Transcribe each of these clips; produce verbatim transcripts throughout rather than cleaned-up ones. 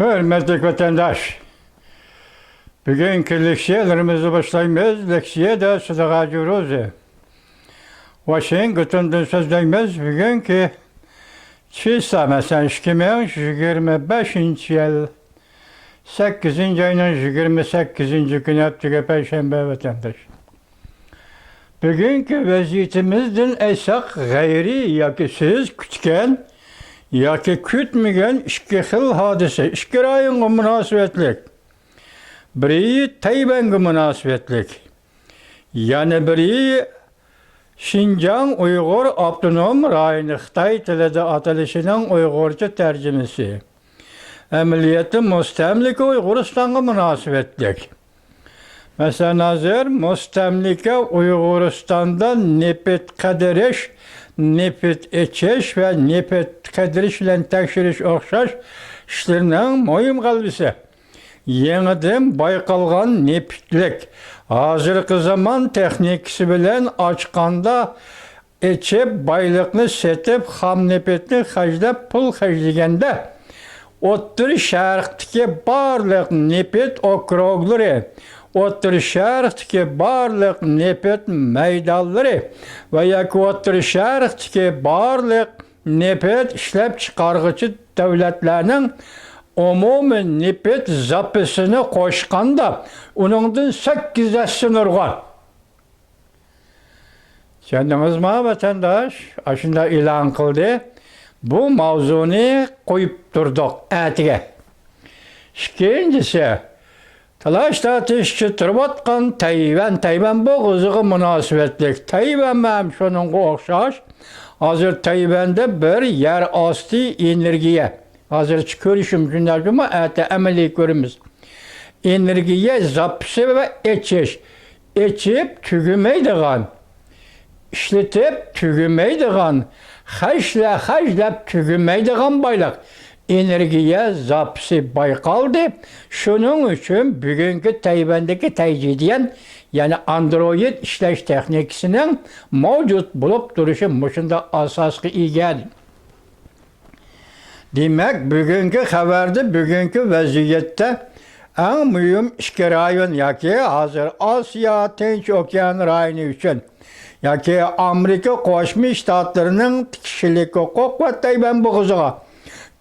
ھۆرمەتلىك ۋەتەنداش، بۈگۈنكى لېكسىيەلىرىمىزنى باشلايمىز. لېكسىيەدە سىدىغا جۇرۇزى. ۋاشىنگتوندىن سۆزلەيمىز. بۈگۈنكى چىسلا، مەسىلەن، ئىككى مىڭ يىگىرمە بەشىنچى يىل سەككىزىنچى ئاينىڭ يىگىرمە سەككىزىنچى كۈنى، ھەپتىگە پەيشەنبە، ۋەتەنداش. بۈگۈنكى ۋەزىيىتىمىزدىن ئېيتساق، غەيرىي ياكى سىز كۈتكەن ياكى كۈتمىگەن ئىككى خىل ھادىسە، ئىككى رايونغا مۇناسىۋەتلىك. بىرى تەيۋەنگە مۇناسىۋەتلىك. يەنە بىرى شىنجاڭ ئۇيغۇر ئاپتونوم رايونى، خىتاي تىلىدا ئاتىلىشىنىڭ ئۇيغۇرچە تەرجىمىسى. ئەمەلىيەتتە مۇستەملىكە ئۇيغۇرىستانغا مۇناسىۋەتلىك. مەسىلەن، ھازىر مۇستەملىكە ئۇيغۇرىستاندا نېفىت قىدىرىش، نېفىت ئېچىش ۋە نېفىت قىدىرىش بىلەن تەكشۈرۈش ئوخشاش ئىشلىرىنىڭ مۇھىم غەلىبىسى. يېڭىدىن بايقالغان نېفىتلىك، ھازىرقى زامان تېخنىكىسى بىلەن ئاچقاندا ئېچىپ، بايلىقنى سېتىپ، خام نېفىتنى خەجلەپ، پۇل خەجلىگەندە، ئوتتۇرا شەرقتىكى بارلىق نېفىت ئوكروگلىرى، ئوتتۇرا شەرقتىكى بارلىق نېفىت مەيدانلىرى ۋە ياكى ئوتتۇرا شەرقتىكى بارلىق نېفىت ئىشلەپچىقارغۇچى دۆلەتلەرنىڭ ئومۇمىي نېفىت زاپىسىنى قوشقاندا، ئۇنىڭدىن سەككىز ھەسسە نۇرغۇن. چۈشەندىڭىزما، ۋەتەنداش؟ ئاشۇنداق ئېلان قىلدى. بۇ ماۋزۇنى قويۇپ تۇردۇق ئەتىگە. ئىككىنچىسى، تالاش-تارتىشچە تۇرۇۋاتقان تەيۋەن، تەيۋەن بوغۇزىغا مۇناسىۋەتلىك. تەيۋەنمۇ ھەم شۇنىڭغا ئوخشاش. ھازىر تەيۋەندە بىر يەر ئاستى ئېنېرگىيە، ھازىرچە كۆرۈشۈم شۇنداق جۇمۇ، ئەتە ئەمەلىي كۆرىمىز. ئېنېرگىيە زاپىسى ۋە ئېچىش، ئېچىپ تۈگىمەيدىغان، ئىشلىتىپ تۈگىمەيدىغان، خەجلە-، خەجلەپ تۈگىمەيدىغان بايلىق. ئېنېرگىيە زاپىسى بايقالدى. شۇنىڭ ئۈچۈن بۈگۈنكى تەيۋەندىكى تەيجىديەن، يەنى ئاندرويىد ئىشلەش تېخنىكىسىنىڭ مەۋجۇت بولۇپ تۇرۇشى مۇشۇنداق ئاساسقا ئىگە. دېمەك، بۈگۈنكى خەۋەردە، بۈگۈنكى ۋەزىيەتتە ئەڭ مۇھىم ئىككى رايون ياكى ھازىر ئاسىيا، تىنچ ئوكيان رايونى ئۈچۈن ياكى ئامېرىكا قوشما شتاتلىرىنىڭ كىشىلىك ھوقۇق ۋە تەيۋەن بوغۇزىغا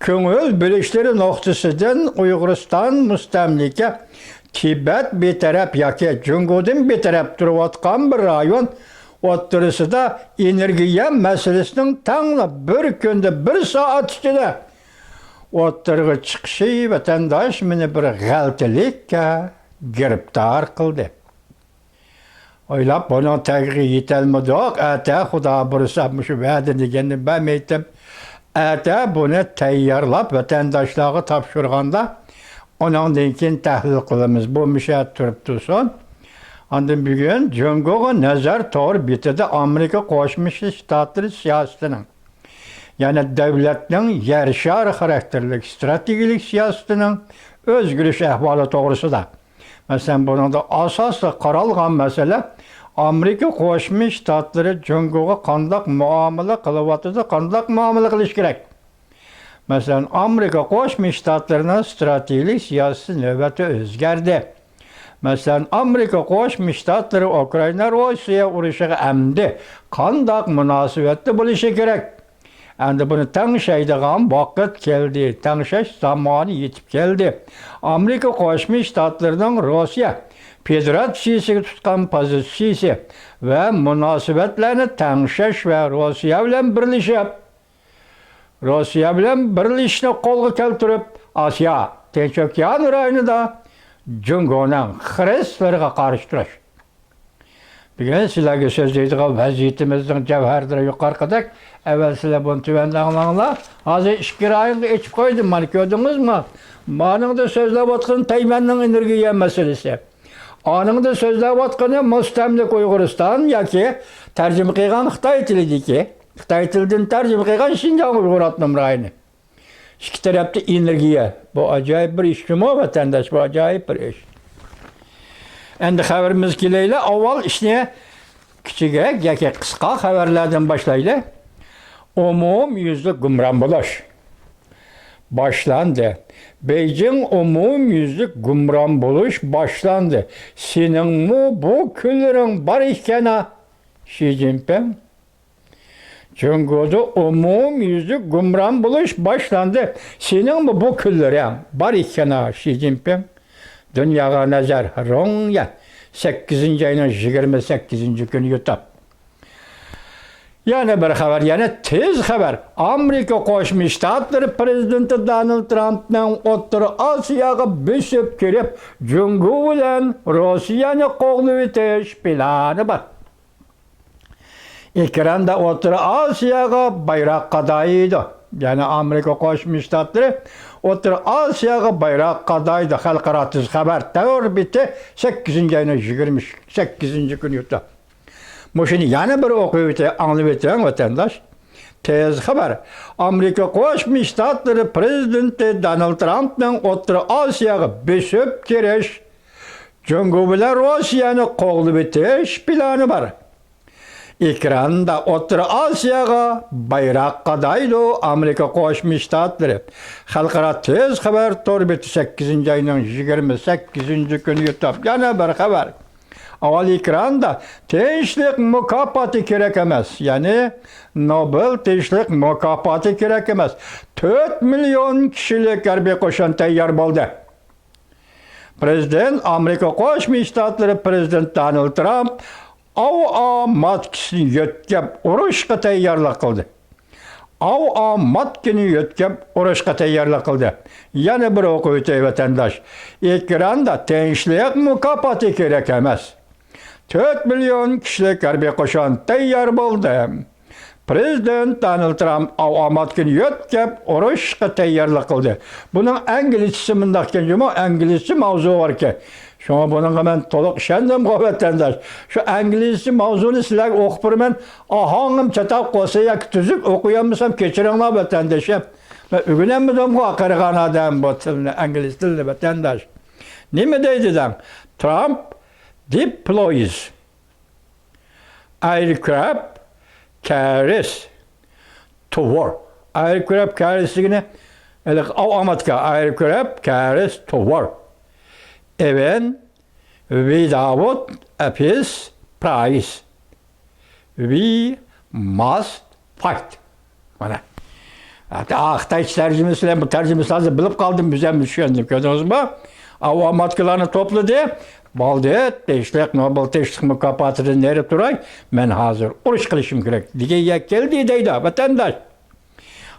كۆڭۈل بۆلۈشلىرى نۇقتىسىدىن ئۇيغۇرىستان مۇستەملىكە، تىبەت بىتەرەپ ياكى جۇڭگودىن بىتەرەپ تۇرۇۋاتقان بىر رايون ئوتتۇرىسىدا ئېنېرگىيە مەسىلىسىنىڭ تەڭلا بىر كۈندە، بىر سائەت ئىچىدە ئوتتۇرىغا چىقىشى ۋەتەنداش مېنى بىر غەلىتىلىككە گىرىپتار قىلدى. ئويلاپ، بۇنىڭ تېگىگە يېتەلمىدۇق. ئەتە، خۇدا بۇيرۇسا، مۇشۇ ۋەدە دېگەننى بەرمەيتتىم. ئەتە بۇنى تەييارلاپ، ۋەتەنداشلارغا تاپشۇرغاندا، ئۇنىڭدىن كېيىن تەھلىل قىلىمىز. بۇ مۇشۇ يەردە تۇرۇپ تۇرسۇن. ئاندىن بۈگۈن جۇڭگوغا نەزەر تور بېتىدە ئامېرىكا قوشما شتاتلىرى سىياسىتىنىڭ، يەنى دۆلەتنىڭ يەر شارى خاراكتېرلىك ئىستراتېگىيەلىك سىياسىتىنىڭ ئۆزگىرىش ئەھۋالى توغرىسىدا. مەسىلەن، بۇنىڭدا ئاساسلىق قارالغان مەسىلە ئامېرىكا قوشما شتاتلىرى جۇڭگوغا قانداق مۇئامىلە قىلىۋاتىدۇ، قانداق مۇئامىلە قىلىش كېرەك؟ مەسىلەن، ئامېرىكا قوشما شتاتلىرىنىڭ ئىستراتېگىيەلىك سىياسىتى نۆۋەتتە ئۆزگەردى. مەسىلەن، ئامېرىكا قوشما شتاتلىرى ئۇكرائىنا-روسىيە ئۇرۇشىغا ئەمدى قانداق مۇناسىۋەتتە بولۇشى كېرەك؟ ئەمدى بۇنى تەڭشەيدىغان ۋاقىت كەلدى، تەڭشەش زامانى يېتىپ كەلدى. ئامېرىكا قوشما شتاتلىرىنىڭ روسىيە فېدېراتسىيىسىگە تۇتقان پوزىتسىيىسى ۋە مۇناسىۋەتلەرنى تەڭشەش ۋە روسىيە بىلەن بىرلىشىپ، روسىيە بىلەن بىرلىشىشنى قولغا كەلتۈرۈپ، ئاسىيا، تىنچ ئوكيان رايونىدا جۇڭگونىڭ خىرىسلىرىغا قارشى تۇرۇش. بۈگۈن سىلەرگە سۆزلەيدىغان ۋەزىيىتىمىزنىڭ جەۋھەرلىرى يۇقىرىقىدەك. ئەۋۋەل سىلەر بۇنى تۆۋەندە ئاڭلاڭلار. ھازىر ئىككى رايونغا ئېچىپ قويدۇم، مانا كۆردىڭىزمۇ؟ مانىڭدا سۆزلەۋاتقىنى تەيۋەننىڭ ئېنېرگىيە مەسىلىسى. ئانىڭدا سۆزلەۋاتقىنى مۇستەملىكە ئۇيغۇرىستان ياكى تەرجىمە قىلغان خىتاي تىلىدىكى، خىتاي تىلىدىن تەرجىمە قىلغان شىنجاڭ ئۇيغۇر ئاپتونوم رايونى. ئىككى تەرەپتە ئېنېرگىيە. بۇ ئاجايىپ بىر ئىش جۇمۇ، ۋەتەنداش، بۇ ئاجايىپ بىر ئىش. ئەمدى خەۋىرىمىزگە كېلەيلى. ئاۋۋال ئىشنى كىچىكرەك ياكى قىسقا خەۋەرلەردىن باشلايلى. ئومۇميۈزلۈك گۇمران بولۇش. باشلاندى. بېيجىڭ ئومۇميۈزلۈك گۇمران بولۇش باشلاندى. سېنىڭمۇ بۇ كۈنلىرىڭ بار ئىكەن ھە، شى جىنپىڭ. جۇڭگودا ئومۇميۈزلۈك گۇمران بولۇش باشلاندى. سېنىڭمۇ بۇ كۈنلىرىڭ بار ئىكەن ھە، شى جىنپىڭ. دۇنياغا نەزەر، روڭيەن، سەككىزىنچى ئاينىڭ يىگىرمە سەككىزىنچى كۈنى يۇتۇپ. يەنە بىر خەۋەر، يەنە تېز خەۋەر. ئامېرىكا قوشما شتاتلىرى پىرېزىدېنتى دونالد ترامپنىڭ ئوتتۇرا ئاسىياغا بېسىپ كىرىپ، جۇڭگو بىلەن روسىيەنى قوغلىۋېتىش پىلانى بار. ئېكراندا ئوتتۇرا ئاسىياغا بايراق قادايدۇ. يەنى ئامېرىكا قوشما شتاتلىرى ئوتتۇرا ئاسىياغا بايراق قادايدۇ. خەلقئارا تېز خەۋەر تور بېتى، سەككىزىنچى ئاينىڭ يىگىرمە سەككىزىنچى كۈنى يۇتۇپ. مۇشۇنى يەنە بىر ئوقۇۋېتىڭ، ئاڭلىۋېتىڭ، ۋەتەنداش. تېز خەۋەر. ئامېرىكا قوشما شتاتلىرى پىرېزىدېنتى دونالد ترامپنىڭ ئوتتۇرا ئاسىياغا بېسىپ كىرىش، جۇڭگو بىلەن روسىيەنى قوغلىۋېتىش پىلانى بار. ئېكراندا ئوتتۇرا ئاسىياغا بايراق قادايدۇ ئامېرىكا قوشما شتاتلىرى. خەلقئارا تېز خەۋەر تور بېتى، سەككىزىنچى ئاينىڭ يىگىرمە سەككىزىنچى كۈنى يۇتۇپ. يەنە بىر خەۋەر. ئاۋۋال ئېكراندا تىنچلىق مۇكاپاتى كېرەك ئەمەس، يەنى نوبېل تىنچلىق مۇكاپاتى كېرەك ئەمەس. تۆت مىليون كىشىلىك ھەربىي قوشۇن تەييار بولدى. پىرېزىدېنت، ئامېرىكا قوشما شتاتلىرى پىرېزىدېنتى دونالد ترامپ ئاۋۇ ئاماتكىسىنى يۆتكەپ ئۇرۇشقا تەييارلىق قىلدى. ئاۋۇ ئاماتكىنى يۆتكەپ ئۇرۇشقا تەييارلىق قىلدى. يەنە بىر ئوقۇۋېتەي، ۋەتەنداش. ئېكراندا تىنچلىق مۇكاپاتى كېرەك ئەمەس. تۆت مىليون كىشىلىك ھەربىي قوشۇن تەييار بولدى. پىرېزىدېنت دونالد ترامپ ئاۋۇ ئاماتكىنى يۆتكەپ ئۇرۇشقا تەييارلىق قىلدى. بۇنىڭ ئەنگلىزچىسى مۇنداق ئىكەن جۇمۇ، ئەنگلىزچە ماۋزۇ بار ئىكەن. شۇڭا بۇنىڭغا مەن تولۇق ئىشەندىمغۇ، ۋەتەنداش. شۇ ئەنگلىزچە ماۋزۇنى سىلەرگە ئوقۇپ بېرىمەن. ئاھاڭىم چاتاق قالسا ياكى تۈزۈك ئوقۇيالمىسام كەچۈرۈڭلار، ۋەتەندىشىم. مەن ئۆگىنەلمىدىمغۇ، قېرىغان ئادەم بۇ تىلنى، ئەنگلىز تىلىنى، ۋەتەنداش. نېمە دەيدۇ دەڭ؟ ترامپ دېپلويز ئايركرافت كېرىيەرس تۇ ۋار. ئايركرافت كېرىيەرس دېگىنى، ھېلىقى ئاۋۇ ئاماتكا، ئايركرافت كېرىيەرس تۇ ۋار. ئېۋېن ۋىدئاۋت ئېپىس پرايس. ۋى ماست فايت. مانا. ھەتتا خىتايچە تەرجىمىسى بىلەن بۇ تەرجىمىسىنى ھازىر بىلىپ قالدىم، بىز ھەم چۈشەندۇق، كۆردىڭىزمۇ؟ ئاۋۇ ئاماتكىلارنى توپلىدى. بولدى، تىنچلىق، نوبېل تىنچلىق مۇكاپاتىدىن نېرى تۇراي، مەن ھازىر ئۇرۇش قىلىشىم كېرەك دېگەن يەرگە كەلدى دەيدۇ، ۋەتەنداش.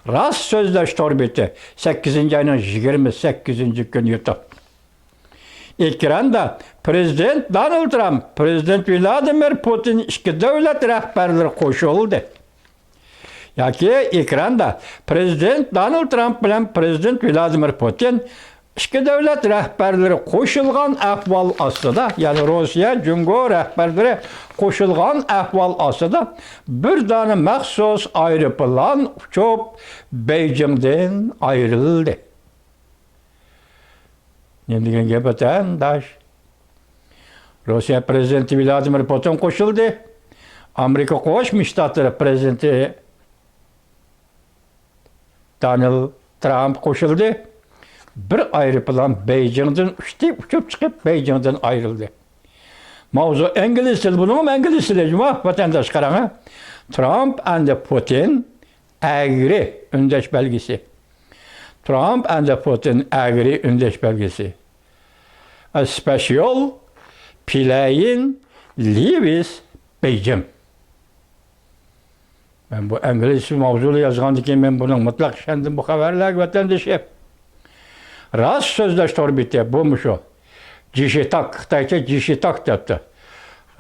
راست سۆزلەش تور بېتى، سەككىزىنچى ئاينىڭ يىگىرمە سەككىزىنچى كۈنى يۇتۇپ. ئېكراندا پىرېزىدېنت دونالد ترامپ، پىرېزىدېنت ۋلادىمىر پۇتىن ئىككى دۆلەت رەھبەرلىرى قوشۇلدى. ياكى ئېكراندا پىرېزىدېنت دونالد ترامپ بىلەن پىرېزىدېنت ۋلادىمىر پۇتىن ئىككى دۆلەت رەھبەرلىرى قوشۇلغان ئەھۋال ئاستىدا، يەنى روسىيە، جۇڭگو رەھبەرلىرى قوشۇلغان ئەھۋال ئاستىدا بىر دانە مەخسۇس ئايروپىلان ئۇچۇپ بېيجىڭدىن ئايرىلدى. نېمە دېگەن گەپ، ۋەتەنداش؟ روسىيە پىرېزىدېنتى ۋلادىمىر پۇتىن قوشۇلدى. ئامېرىكا قوشما شتاتلىرى پىرېزىدېنتى دونالد ترامپ قوشۇلدى. بىر ئايروپىلان بېيجىڭدىن ئۇچتى، ئۇچۇپ چىقىپ بېيجىڭدىن ئايرىلدى. ماۋزۇ ئىنگلىز تىلى، بۇنىڭمۇ ئىنگلىز تىلى، جۇما ۋەتەنداش، قاراڭ. ترامپ ئەند پۇتىن ئەگرى ئۈندەش بەلگىسى. ترامپ ئەند پۇتىن ئەگرى ئۈندەش بەلگىسى. A special plane leaves Beijing. مەن بۇ ئىنگلىزچە ماۋزۇنى يازغاندىن كېيىن مەن بۇنىڭ مۇتلەق ئىشەندىم بۇ خەۋەرلەرگە، ۋەتەندىشىم. راست سۆزلەش تور بېتى، بۇ مۇشۇ. جىشىتاك، خىتايچە جىشىتاك دەپتۇ.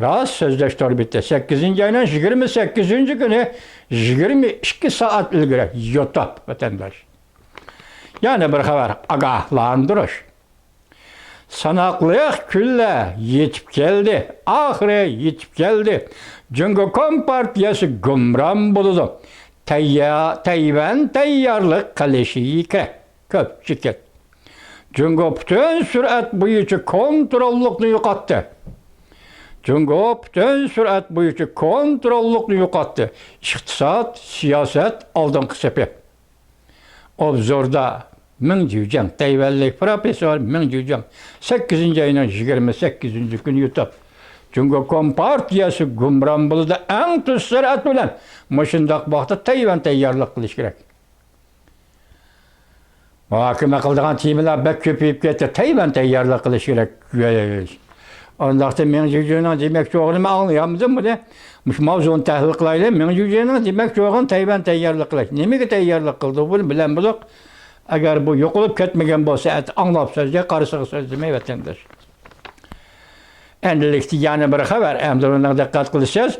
راست سۆزلەش تور بېتى، سەككىزىنچى ئاينىڭ يىگىرمە سەككىزىنچى كۈنى، يىگىرمە ئىككى سائەت ئىلگىرى، يوتاپ، ۋەتەنداش. يەنە بىر خەۋەر، ئاگاھلاندۇرۇش. ساناقلىق كۈنلەر يېتىپ كەلدى، ئاخىرى يېتىپ كەلدى. جۇڭگو كومپارتىيەسى گۇمران بولىدۇ. تەييا-، تەيۋەن تەييارلىق قىلىشى كېرەك. كۆپچىكىت. جۇڭگو پۈتۈن سۈرئەت بويىچە كونتروللۇقنى يوقاتتى. جۇڭگو پۈتۈن سۈرئەت بويىچە كونتروللۇقنى يوقاتتى. ئىقتىساد، سىياسەت ئالدىنقى سېپى. ئوبزوردا مېڭ جيۇجياڭ، تەيۋەنلىك پروفېسسور مېڭ جيۇجياڭ سەككىزىنچى ئاينىڭ يىگىرمە سەككىزىنچى كۈنى يوتۇپ، جۇڭگو كومپارتىيەسى گۇمران بولىدۇ، ئەڭ تۈز سۈرئەت بىلەن مۇشۇنداق ۋاقىتتا تەيۋەن تەييارلىق قىلىش كېرەك. مۇھاكىمە قىلىدىغان تېمىلار بەك كۆپىيىپ كەتتى. تەيۋەن تەييارلىق قىلىش كېرەك. ئانداقتا مېڭ جيۇجياڭنىڭ دېمەكچى بولغىنىنى مەن ئاڭلىيالمىدىم بۇنى. مۇشۇ ماۋزۇنى تەھلىل قىلايلى. مېڭ جيۇجياڭنىڭ دېمەكچى بولغىنى تەيۋەن تەييارلىق قىلىش. نېمىگە تەييارلىق قىلىدۇ بۇنى بىلەن بولۇق. ئەگەر بۇ يوقىلىپ كەتمىگەن بولسا، ئەتە ئاڭلاپ سۆزگە، قارىسىغا سۆزلىمەي ۋەتەنداش. ئەمدىلىكتە يەنە بىر خەۋەر. ئەمدى بۇنىڭغا دىققەت قىلسىڭىز،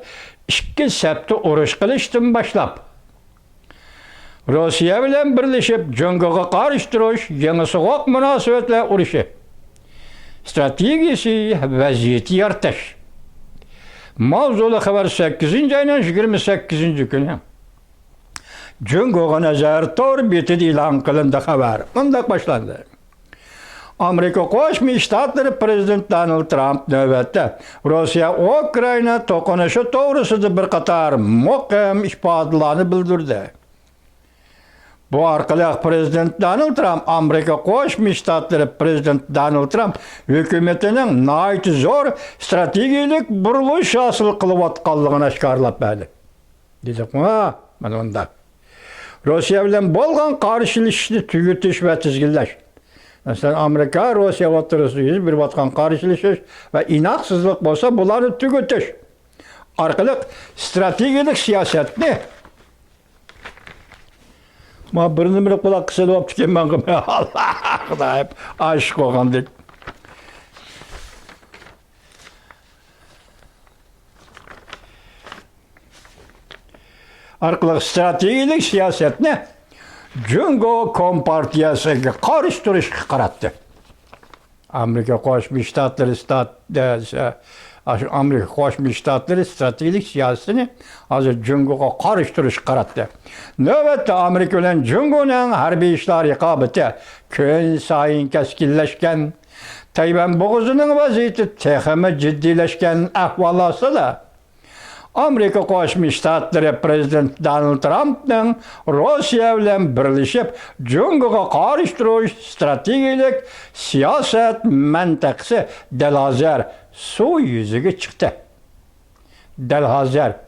ئىككى سەپتە ئۇرۇش قىلىشتىن باشلاپ، روسىيە بىلەن بىرلىشىپ جۇڭگوغا قارشى تۇرۇش، يېڭى سوغۇق مۇناسىۋەتلەر ئۇرۇشى ستراتېگىيىسى ۋەزىيىتى يارىتىش ماۋزۇلۇق خەۋەر سەككىزىنچى ئاينىڭ يىگىرمە سەككىزىنچى كۈنى جۇڭگوغا نەزەر تور بېتىدە ئېلان قىلىندى خەۋەر. مۇنداق باشلاندى. ئامېرىكا قوشما شتاتلىرى پرېزىدېنتى دونالد ترامپ نۆۋەتتە روسىيە ئۇكرائىنا توقۇنۇشى توغرىسىدا بىر قاتار مۇقىم ئىپادىلەرنى بىلدۈردى. بۇ ئارقىلىق پرېزىدېنت دونالد ترامپ ئامېرىكا قوشما شتاتلىرى پرېزىدېنتى دونالد ترامپ ھۆكۈمىتىنىڭ ناھايىتى زور ستراتېگىيىلىك بۇرۇلۇش ھاسىل قىلىۋاتقانلىقىنى ئاشكارىلاپ بەردى. دېدۇقمۇ؟ مانا ئۇنداق. روسىيە بىلەن بولغان قارشىلىشىشنى تۈگىتىش ۋە تىزگىنلەش. مەسىلەن، ئامېرىكا روسىيە ئوتتۇرىسىدا يۈز بېرىۋاتقان قارشىلىشىش ۋە ئىناقسىزلىق بولسا، بۇلارنى تۈگىتىش ئارقىلىق ستراتېگىيىلىك سىياسەتنى، ما بىر نېمىنى قۇلاققا سېلىۋاپتىكەنمەن، ئاللا خۇدايىم، ئاشىق بولغاندەك. ئارقىلىق ستراتېگىيىلىك سىياسەتنى جۇڭگو كومپارتىيەسىگە قارشى تۇرۇشقا قاراتتى. ئامېرىكا قوشما شتاتلىرى ستات-، ئە، ئاشۇ ئامېرىكا قوشما شتاتلىرى ستراتېگىيىلىك سىياسىتىنى ھازىر جۇڭگوغا قارشى تۇرۇشقا قاراتتى. نۆۋەتتە ئامېرىكا بىلەن جۇڭگونىڭ ھەربىي ئىشلار رىقابىتى كۈنسايىن كەسكىنلەشكەن. تەيۋەن بوغۇزىنىڭ ۋەزىيىتى تېخىمۇ جىددىيلەشكەن ئەھۋال ئاستىدا، ئامېرىكا قوشما شتاتلىرى پرېزىدېنتى دونالد ترامپنىڭ روسىيە بىلەن بىرلىشىپ جۇڭگوغا قارشى تۇرۇش ستراتېگىيىلىك سىياسەت مەنتىقىسى دەل ھازىر سۇ يۈزىگە چىقتى. دەل ھازىر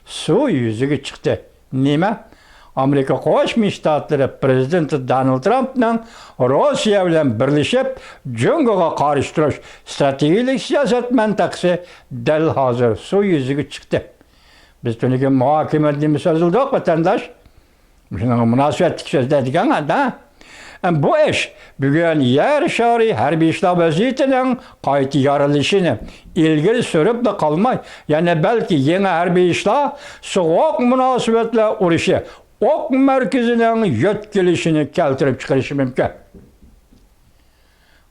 سۇ يۈزىگە چىقتى. نېمە؟ ئامېرىكا قوشما شتاتلىرى پرېزىدېنتى دونالد ترامپنىڭ روسىيە بىلەن بىرلىشىپ جۇڭگوغا قارشى تۇرۇش ستراتېگىيىلىك سىياسەت مەنتىقىسى دەل ھازىر سۇ يۈزىگە چىقتى. بىز تۈنۈگۈن مۇھاكىمە نېمە سۆزلىدۇق، ۋەتەنداش؟ مۇشۇنىڭغا مۇناسىۋەتلىك سۆزلەر دېگەن ھەدە. بۇ ئىش بۈگۈن يەر شارى ھەربىي ئىشلار ۋەزىيىتىنىڭ قايتا يارىلىشىنى ئىلگىرى سۈرۈپلا قالماي، يەنە بەلكى يېڭى ھەربىي ئىشلار سوغۇق مۇناسىۋەتلەر ئۇرۇشى ئوق مەركىزىنىڭ يۆتكىلىشىنى كەلتۈرۈپ چىقىرىشى مۇمكىن.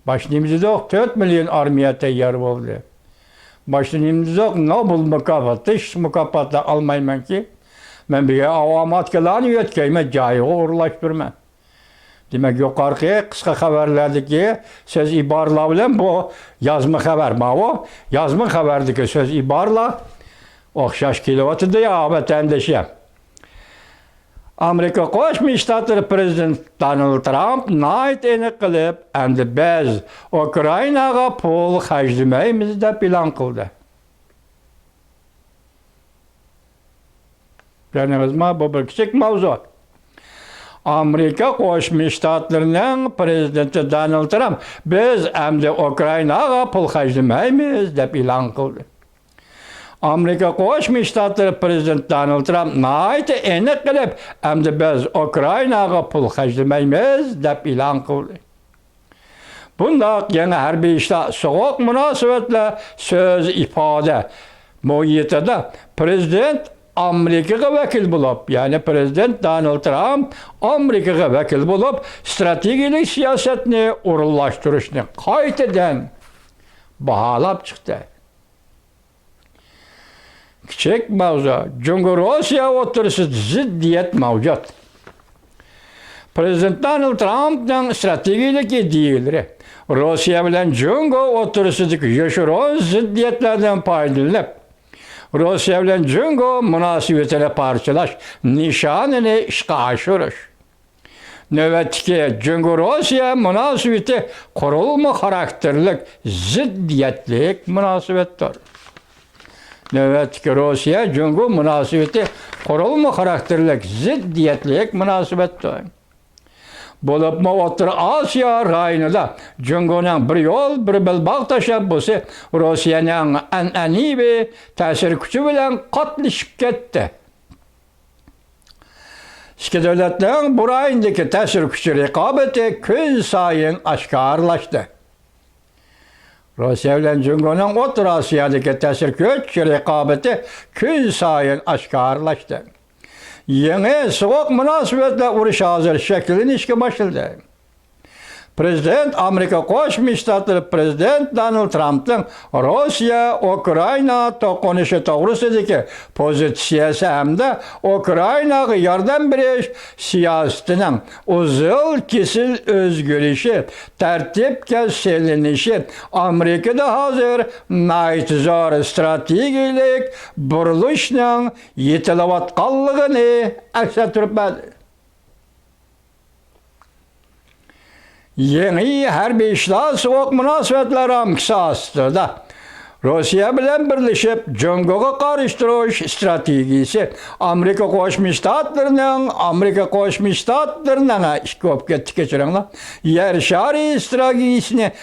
باشتا نېمە دېدۇق؟ تۆت مىليون ئارمىيە تەييار بولدى. باشتا نېمە دېدۇق؟ نوبېل مۇكاپاتى، ھېچ مۇكاپاتلار ئالمايمەنكى، مەن بىر ئاۋام ئاتكىلارنى يۆتكەيمەن، جايىغا ئورۇنلاشتۇرىمەن. دېمەك، يۇقىرىقى قىسقا خەۋەرلەردىكى سۆز ئىبارىلەر بىلەن بۇ يازما خەۋەر، ماۋۇ يازما خەۋەردىكى سۆز ئىبارىلەر ئوخشاش كېلىۋاتىدۇ يا، ۋەتەندىشىم. ئامېرىكا قوشما شتاتلىرى پرېزىدېنتى دونالد ترامپ ناھايىتى ئېنىق قىلىپ، ئەمدى بىز ئۇكرائىناغا پۇل خەجلىمەيمىز دەپ ئېلان قىلدى. كۆردىڭىزمۇ؟ بۇ بىر كىچىك ماۋزۇ. ئامېرىكا قوشما شتاتلىرىنىڭ پرېزىدېنتى دونالد ترامپ، بىز ئەمدى ئۇكرائىناغا پۇل خەجلىمەيمىز دەپ ئېلان قىلدى. ئامېرىكا قوشما شتاتلىرى پرېزىدېنتى دونالد ترامپ ناھايىتى ئېنىق قىلىپ، ئەمدى بىز ئۇكرائىناغا پۇل خەجلىمەيمىز دەپ ئېلان قىلدى. بۇنداق يېڭى ھەربىي ئىشلار سوغۇق مۇناسىۋەتلەر سۆز ئىپادە مۇھىتىدا پرېزىدېنت ئامېرىكىغا ۋەكىل بولۇپ، يەنى پرېزىدېنت دونالد ترامپ ئامېرىكىغا ۋەكىل بولۇپ، ستراتېگىيىلىك سىياسەتنى ئورۇنلاشتۇرۇشنى قايتىدىن باھالاپ چىقتى. كىچىك ماۋزۇ. جۇڭگو روسىيە ئوتتۇرىسىدا زىددىيەت مەۋجۇت. پرېزىدېنت دونالد ترامپنىڭ ستراتېگىيىلىك ئىدىيىلىرى روسىيە بىلەن جۇڭگو ئوتتۇرىسىدىكى يوشۇرۇن زىددىيەتلەردىن پايدىلىنىپ، روسىيە بىلەن جۇڭگو مۇناسىۋىتىنى پارچىلاش نىشانىنى ئىشقا ئاشۇرۇش. نۆۋەتتىكى جۇڭگو-روسىيە مۇناسىۋىتى قۇرۇلما خاراكتېرلىك زىددىيەتلىك مۇناسىۋەتتۇر. نۆۋەتتىكى روسىيە-جۇڭگو مۇناسىۋىتى قۇرۇلما خاراكتېرلىك زىددىيەتلىك مۇناسىۋەتتۇر. بولۇپمۇ ئوتتۇرا ئاسىيا رايونىدا جۇڭگونىڭ بىر يول، بىر بەلباغ تەشەببۇسى روسىيەنىڭ ئەنئەنىۋى تەسىر كۈچى بىلەن قاتلىشىپ كەتتى. ئىككى دۆلەتنىڭ بۇ رايوندىكى تەسىر كۈچى رىقابىتى كۈنسايىن ئاشكارىلاشتى. روسىيە بىلەن جۇڭگونىڭ ئوتتۇرا ئاسىيادىكى تەسىر كۈچ رىقابىتى كۈنسايىن ئاشكارىلاشتى. يېڭى سوغۇق مۇناسىۋەتلەر ئۇرۇشى ھازىر شەكىللىنىشكە باشلىدى. پرېزىدېنت، ئامېرىكا قوشما شتاتلىرى پرېزىدېنت دونالد ترامپنىڭ روسىيە-ئۇكرائىنا توقۇنۇشى توغرىسىدىكى پوزىتسىيەسى ھەمدە ئۇكرائىناغا ياردەم بېرىش سىياسىتىنىڭ ئۇزۇل-كېسىل ئۆزگىرىشى، تەرتىپكە سېلىنىشى ئامېرىكىدا ھازىر ناھايىتى زور ستراتېگىيەلىك بۇرۇلۇشنىڭ يېتىلىۋاتقانلىقىنى ئەكس ئەتتۈرۈپ بەردى. يېڭى ھەربىي ئىشلار سوغۇق مۇناسىۋەتلەر رامكىسى ئاستىدا روسىيە بىلەن بىرلىشىپ جۇڭگوغا قارشى تۇرۇش ئىستراتېگىيىسى ئامېرىكا قوشما شتاتلىرىنىڭ، ئامېرىكا قوشما شتاتلىرىنىڭ، ھە، ئىككى بولۇپ كەتتى، كەچۈرۈڭلار، يەر شارى ئىستراتېگىيىسىنى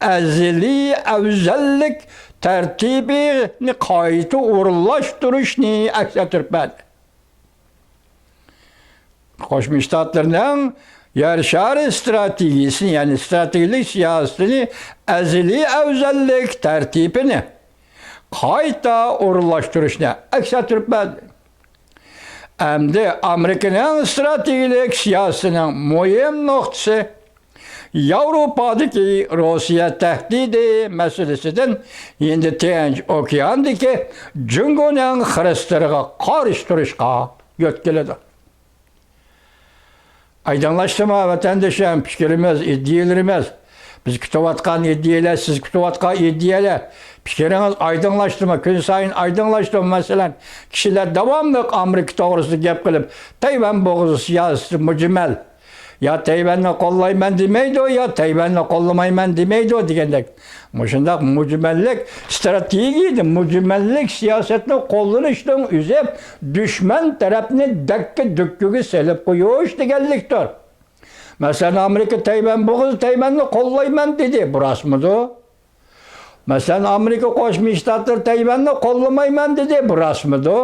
ئەزەلىي ئەۋزەللىك تەرتىپىنى قايتا ئورۇنلاشتۇرۇشنى ئەكس ئەتتۈرۈپ بەردى. قوشما شتاتلىرىنىڭ يەر شارى ئىستراتېگىيىسىنى، يەنى ئىستراتېگىيەلىك سىياسىتىنى ئەزەلىي ئەۋزەللىك تەرتىپىنى قايتا ئورۇنلاشتۇرۇشنى ئەكس ئەتتۈرۈپ بەردى. ئەمدى ئامېرىكىنىڭ ئىستراتېگىيەلىك سىياسىتىنىڭ مۇھىم نۇقتىسى ياۋروپادىكى روسىيە تەھدىتى مەسىلىسىدىن ھىندى تىنچ ئوكياندىكى جۇڭگونىڭ خىرىستىرىغا قارشى تۇرۇشقا يۆتكىلىدۇ. ئايدىڭلاشتىمۇ، ۋەتەندىشىم؟ پىكرىمىز، ئىدىيەلىرىمىز، بىز كۈتۈۋاتقان ئىدىيەلەر، سىز كۈتۈۋاتقان ئىدىيەلەر، پىكرىڭىز ئايدىڭلاشتىمۇ؟ كۈنسايىن ئايدىڭلاشتىمۇ؟ مەسىلەن، كىشىلەر داۋاملىق ئامېرىكا توغرىسىدا گەپ قىلىپ، تەيۋەن بوغۇزى سىياسىتى مۈجمەل، يا تەيۋەننى قوللايمەن دېمەيدۇ، يا تەيۋەننى قوللىمايمەن دېمەيدۇ دېگەندەك. مۇشۇنداق مۈجمەللىك، ستراتېگىيەدە مۈجمەللىك سىياسەتنى قوللىنىشنىڭ ئۆزى دۈشمەن تەرەپنى دەككە-دۈككىگە سېلىپ قويۇش دېگەنلىكتۇر. مەسىلەن، ئامېرىكا تەيۋەن بوغۇزى، تەيۋەننى قوللايمەن دېدى، بۇ راستمىدۇ؟ مەسىلەن، ئامېرىكا قوشما شتاتلىرى تەيۋەننى قوللىمايمەن دېدى، بۇ راستمىدۇ؟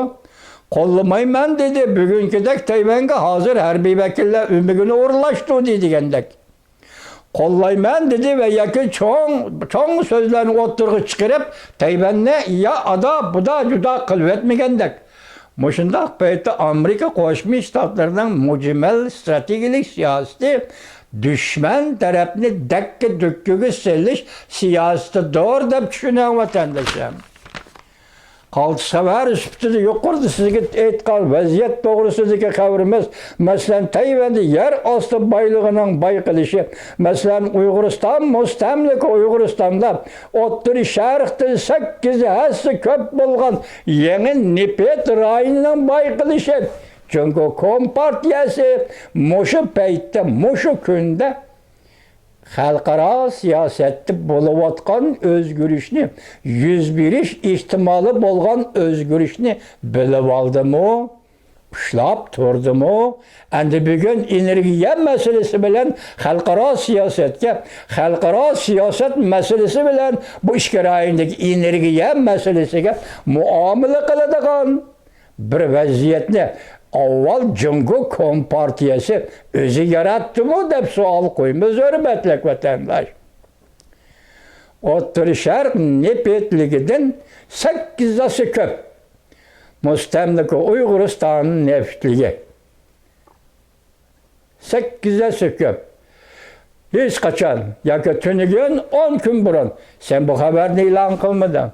قوللىمايمەن دېدى، بۈگۈنكىدەك تەيۋەنگە ھازىر ھەربىي ۋەكىللەر ئۆمىكىنى ئورۇنلاشتۇردى دېگەندەك. قوللايمەن دېدى ۋە ياكى چوڭ، چوڭ سۆزلەرنى ئوتتۇرىغا چىقىرىپ، تەيۋەننى يا ئادا، بۇدا، جۇدا قىلىۋەتمىگەندەك. مۇشۇنداق پەيتتە ئامېرىكا قوشما شتاتلىرىنىڭ مۈجمەل ستراتېگىيەلىك سىياسىتى دۈشمەن تەرەپنى دەككە-دۈككىگە سېلىش سىياسىتىدۇر دەپ چۈشىنىڭ، ۋەتەندىشىم. قالتىس خەۋەر سۈپىتىدە يۇقىرىدا سىزگە ئېيتقان ۋەزىيەت توغرىسىدىكى خەۋىرىمىز، مەسىلەن، تەيۋەندە يەر ئاستى بايلىقىنىڭ بايقىلىشى، مەسىلەن، ئۇيغۇرىستان، مۇستەملىكە ئۇيغۇرىستاندا ئوتتۇرا شەرقتىن سەككىز ھەسسە كۆپ بولغان يېڭى نېفىت رايونىنىڭ بايقىلىشى، جۇڭگو كومپارتىيەسى مۇشۇ پەيتتە، مۇشۇ كۈندە خەلقئارا سىياسەتتە بولۇۋاتقان ئۆزگىرىشنى، يۈز بېرىش ئېھتىمالى بولغان ئۆزگىرىشنى بىلىۋالدىمۇ؟ ئۇشلاپ تۇردىمۇ؟ ئەمدى بۈگۈن ئېنېرگىيە مەسىلىسى بىلەن خەلقئارا سىياسەتكە، خەلقئارا سىياسەت مەسىلىسى بىلەن بۇ ئىككى رايوندىكى ئېنېرگىيە مەسىلىسىگە مۇئامىلە قىلىدىغان بىر ۋەزىيەتنى ئاۋۋال جۇڭگو كومپارتىيەسى ئۆزى ياراتتىمۇ دەپ سوئال قويىمىز، ھۆرمەتلىك ۋەتەنداش. ئوتتۇرا شەرق نېفىتلىكىدىن سەككىز ھەسسە كۆپ مۇستەملىكە ئۇيغۇرىستان نېفىتلىكى. سەككىز ھەسسە كۆپ. ھېچقاچان ياكى تۈنۈگۈن ئون كۈن بۇرۇن سەن بۇ خەۋەرنى ئېلان قىلمىدىڭ.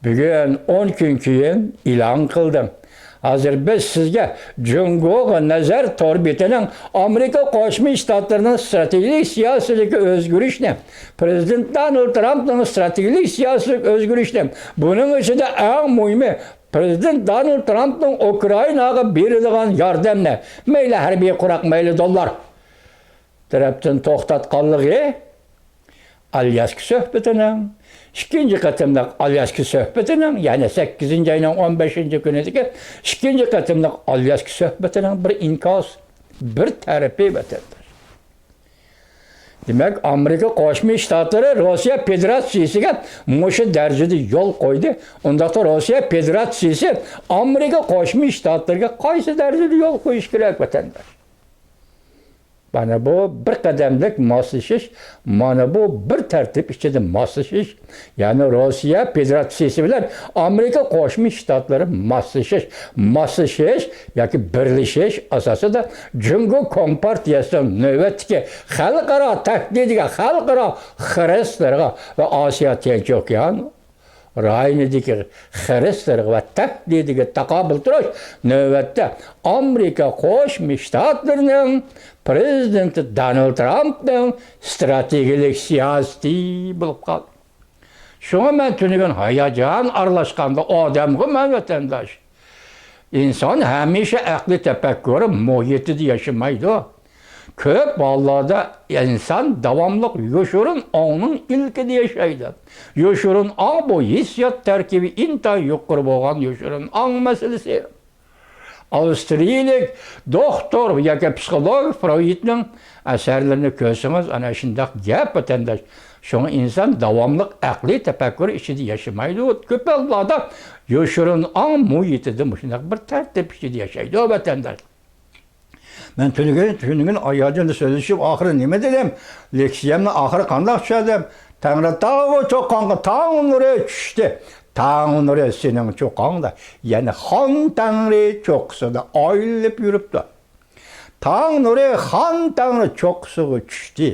بۈگۈن ئون كۈن كېيىن ئېلان قىلدىڭ. ھازىر بىز سىزگە جۇڭگوغا نەزەر تور بېتىنىڭ ئامېرىكا قوشما شتاتلىرىنىڭ ستراتېگىيەلىك سىياسىتىدىكى ئۆزگىرىشنى، پرېزىدېنت دونالد ترامپنىڭ ستراتېگىيەلىك سىياسىتىدىكى ئۆزگىرىشنى، بۇنىڭ ئىچىدە ئەڭ مۇھىمى، پرېزىدېنت دونالد ترامپنىڭ ئۇكرائىناغا بېرىدىغان ياردەمنى، مەيلى ھەربىي قورال، مەيلى دوللار، تەرەپتىن توختاتقانلىقى ئالياسكا سۆھبىتىنىڭ، ئىككىنچى قېتىملىق ئالياسكا سۆھبىتىنىڭ، يەنى سەككىزىنچى ئاينىڭ ئون بەشىنچى كۈنىدىكى ئىككىنچى قېتىملىق ئالياسكا سۆھبىتىنىڭ بىر ئىنكاس، بىر تەرىپى، ۋەتەنداش. دېمەك، ئامېرىكا قوشما شتاتلىرى روسىيە فېدېراتسىيىسىگە مۇشۇ دەرىجىدە يول قويدى. ئۇنداقتا روسىيە فېدېراتسىيىسى ئامېرىكا قوشما شتاتلىرىغا قايسى دەرىجىدە يول قويۇش كېرەك، ۋەتەنداش؟ مانا بۇ بىر قەدەملىك ماسلىشىش، مانا بۇ بىر تەرتىپ ئىچىدە ماسلىشىش، يەنى روسىيە فېدېراتسىيىسى بىلەن ئامېرىكا قوشما شتاتلىرى ماسلىشىش، ماسلىشىش ياكى بىرلىشىش ئاساسىدا جۇڭگو كومپارتىيەسىنىڭ نۆۋەتتىكى خەلقئارا تەھدىتىگە، خەلقئارا خىرىسلىرىغا ۋە ئاسىيا تىنچ ئوكيان رايونىدىكى خىرىسلىرىغا ۋە تەھدىتىگە تاقابىل تۇرۇش نۆۋەتتە ئامېرىكا قوشما شتاتلىرىنىڭ پىرېزىدېنتى دونالد ترامپنىڭ ئىستراتېگىيەلىك سىياسىتى بولۇپ قالدى. شۇڭا مەن تۈنۈگۈن ھاياجان ئارىلاشقاندا ئادەمغۇ مەن، ۋەتەنداش. ئىنسان ھەمىشە ئەقلىي تەپەككۇر مۇھىتىدا ياشىمايدۇ. كۆپ ھاللاردا ئىنسان داۋاملىق يوشۇرۇن ئاڭنىڭ ئىلكىدە ياشايدۇ. يوشۇرۇن ئاڭ بۇ ھېسسىيات تەركىبى ئىنتايىن يۇقىرى بولغان يوشۇرۇن ئاڭ مەسىلىسى. ئاۋسترىيىلىك دوختۇر ياكى پسىخولوگ فرويدنىڭ ئەسەرلىرىنى كۆرسىڭىز، ئەنە شۇنداق گەپ، ۋەتەنداش. شۇڭا ئىنسان داۋاملىق ئەقلىي تەپەككۇر ئىچىدە ياشىمايدۇ. كۆپ ھاللاردا يوشۇرۇن ئاڭ مۇھىتىدا مۇشۇنداق بىر تەرتىپ ئىچىدە ياشايدۇ، ۋەتەنداش. مەن تۈنۈگۈن، تۈنۈگۈن ئاياجىندا سۆزلىشىپ، ئاخىرى نېمە دېدىم؟ لېكسىيەمنىڭ ئاخىرى قانداق چۈشەردىم؟ تەڭرى تاغۇ چوققانغا تاڭ نۇرى چۈشتى. تاڭ نۇرى سېنىڭ چوققاڭدا، يەنى خان تەڭرى چوققىسىدا ئايلىنىپ يۈرۈپتۇ. تاڭ نۇرى خان تەڭرى چوققىسىغا چۈشتى.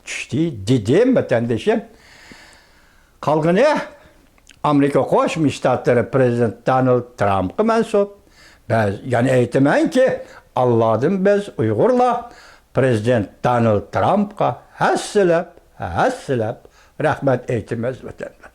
چۈشتى دېدىم، ۋەتەندىشىم. قالغىنى ئامېرىكا قوشما شتاتلىرى پىرېزىدېنتى دونالد ترامپقا مەنسۇپ. بەز-، يەنە ئېيتىمەنكى، ئاللادىن بىز ئۇيغۇرلار پىرېزىدېنت دونالد ترامپقا ھەسسىلەپ، ھەسسىلەپ رەھمەت ئېيتىمىز، ۋەتەنداش.